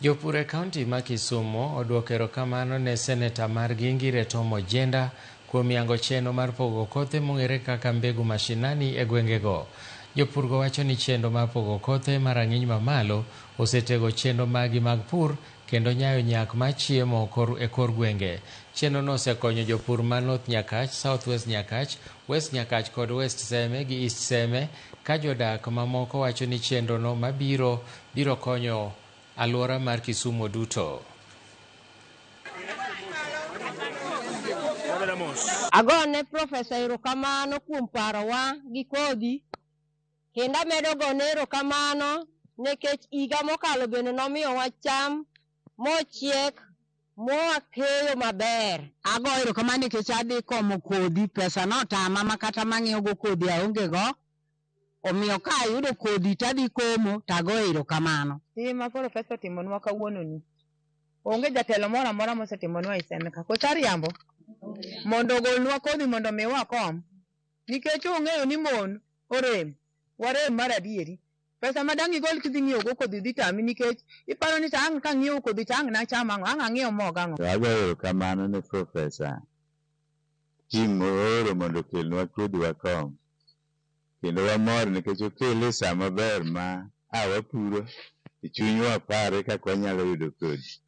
Jopur e kaunti ma Kisumu oduoko erokamano ne seneta margi Ngire Tom Ojienda kuom yango chenro mar pogo kothe mong'ere kaka mbegu mashinani e gwengego. Jopurgo wacho ni chenro mar pogo kothe ma rang'iny mamalo osetego chenro maggi mag pur kendo nyayo nyak mar chiemo e kor gwenge. Chenrono osekonyo jopur ma North Nyakach, South West Nyakach, West Nyakach kod West Seme gi East Seme ka jodak mamoko wacho ni chenrono mabiro biro konyo alwora mar Kisumu duto. Agone Profesa erokamano kuom parowa gi kodhi kendo amedo gone erokamano nikech higa mokalo bende nomiyowa cham mochiek mwakeyo maber. Ago erokamano nikech adhi komo kodhi, pesa notama ma kata mang'iewo go kodhi aonge go. Omiyo ka ayudo kodhi tadhi komo tago erokamano. Tim ma Profesa otimonwa kawuononi, onge jatelo moro amora mosetimonwa e Seme ka. Koso ariambo? Mondo ogolnwa kodhi mondo omi wakom. Nikech ong'eyo ni mon orem, warem mar adieri. Pesa ma dang' igol kidhi ng'iewo go kodhi dhi tami nikech iparo ni to ang' kang'iewo kodhi to ang' nacham ang'o, ang' ang'iew mo gang'o. To agoyo erokamano ne Profesa Tim mooro mondo okelnwa kodhi wakom. Kendo wamor nikech okele e sa maber ma a wapuro e chunywa wapare kaka wanyalo yudo kodhi.